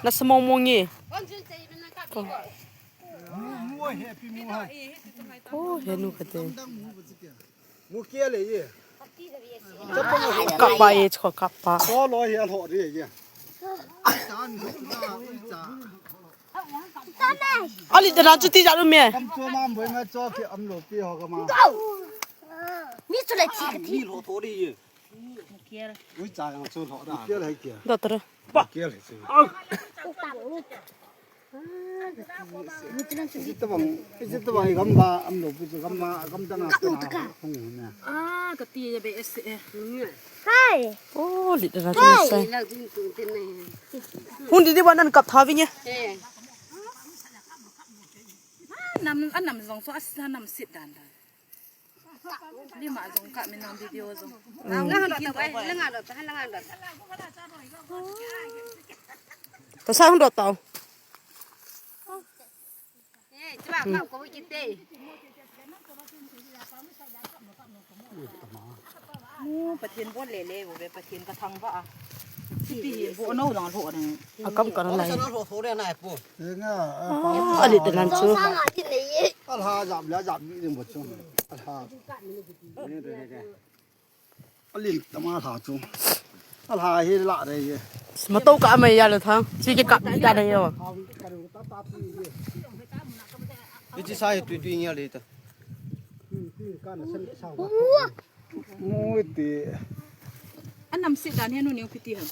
Na sa mong mong ngi. Ko. Ko he nu ka te. Ka pa ye ko ka pa. Ali da na chu ti ja lu me. Mi chu le ti ka ti. Doctor. Hai. O, li da na chu se. Hun di di ba nan kap tha vi nge. Nam, an nam zong so as nam sit dan dan. Li ma zong ka mi nang video zong. Nga ha dot ta, nga ha dot, nga ha dot. Ta sa hon dot ta. Eh, cuba kau kau kita. ໂອ້ ປະເທນບໍ່ເລເລ ບໍ່ເປັນປະເທນກະທັງວ່າ ຊິປີບໍ່ເອົາເນາະ ເນາະໂຖອັນນັ້ນ ອາກຳກັນໄລ ອັນນີ້ແຕ່ນັ້ນຊູ ອາລາຈັບແລ້ວຈັບນີ້ຍັງບໍ່ຊຸມ ອາລາ ອັນນີ້ຕະມາຖາຊຸມ ອາລາເຮັດລະໄດ້ ມາໂຕກະອາໄມຍາລະທາງ ຊິຈະກະໄດ້ເນາະ ວິທີໃຊ້ຕຸ້ຍໆເງຍເລີຍຕະ ໂອ້ຍ ເຕະ ອັນນຳສິດດານເຮນູນິວພິທີຫັ້ນ